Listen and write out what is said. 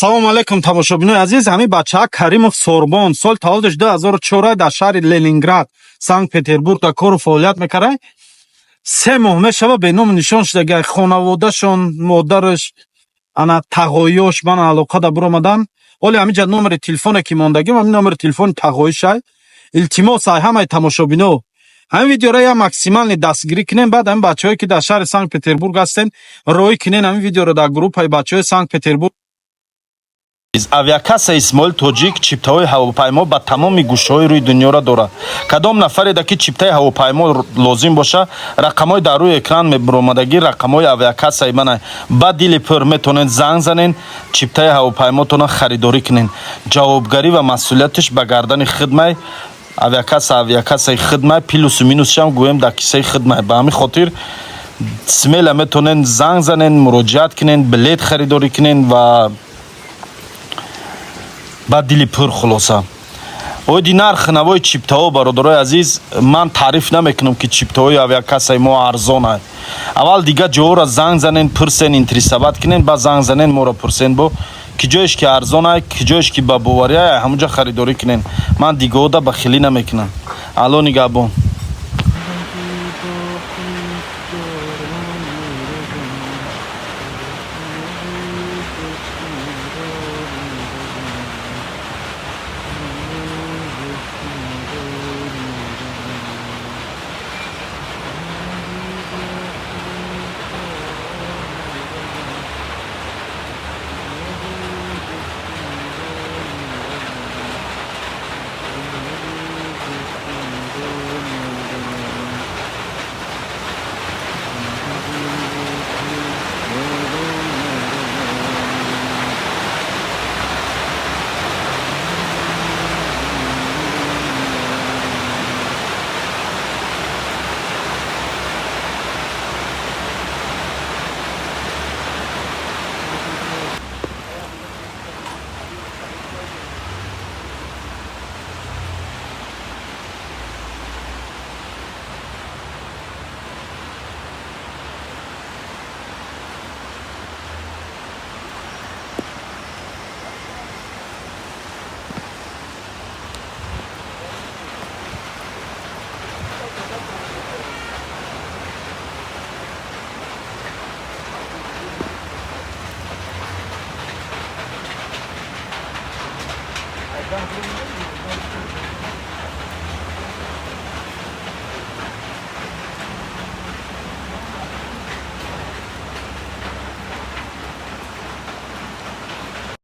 Салому алейкум, тамошобинои азиз. Ҳамин бачаа Каримов Сорбон, соли таваллудаш 2004, дар шаҳри Ленинград, Санкт Петербург дар кору фаъолият мекард. 3 моҳ мешава беному нишон шудагай. Хонаводашон, модараш, ана тағоиёш ман алоқада биромадан. Ҳоли ҳаминҷа номери телефоне ки мондагим, ҳамин номери телефони тағоишай. Илтимос ай ҳамаи тамошобино, ҳамин видеоро я максимально дастгирӣ кунем. Баъд ҳамин бачаҳое ки дар шаҳри Санкт Петербург ҳастен, роҳӣ кунен ҳамин видеоро дар группаи бачаҳои Санкт Петербург. Авиакасса Исмоил Тоҷик чиптаҳои ҳавопаймо ба тамоми гӯшаҳои рӯи дунёро дорад. Кадом нафареда ки чиптаи ҳавопаймо лозим боша, рақамҳои дар рӯи экран мебуромадагӣ рақамҳои авиакассаи мана. Ба дили пур метавонед занг занен, чиптаи ҳавопаймотонро харидорӣ кунен. Ҷавобгарӣ ва масъулияташ ба гардани хидмай авиакасса, авиакассаи хидмай, плюсу минусшам гӯем дар киссаи хидмай. Ба ҳамин хотир смело метавонед занг занен, муроҷиат кунен, билет харидорӣ кунен ва ба дили пур. Хулоса, оиди нархи навои чиптаҳо, бародарои азиз, ман таъриф намекунам, ки чиптаҳои авиакассаи мо арзонанд. Аввал дигар ҷоҳоро занг занен, пурсен, интересовать кунен, баъд занг занен, моро пурсен, бо ки ҷоеш ки арзонай, ки ҷоеш ки ба бовария, ҳамонҷа харидорӣ кунен. Ман дигаҳода бахилӣ намекунам. Алло нигаҳбон. Thank you.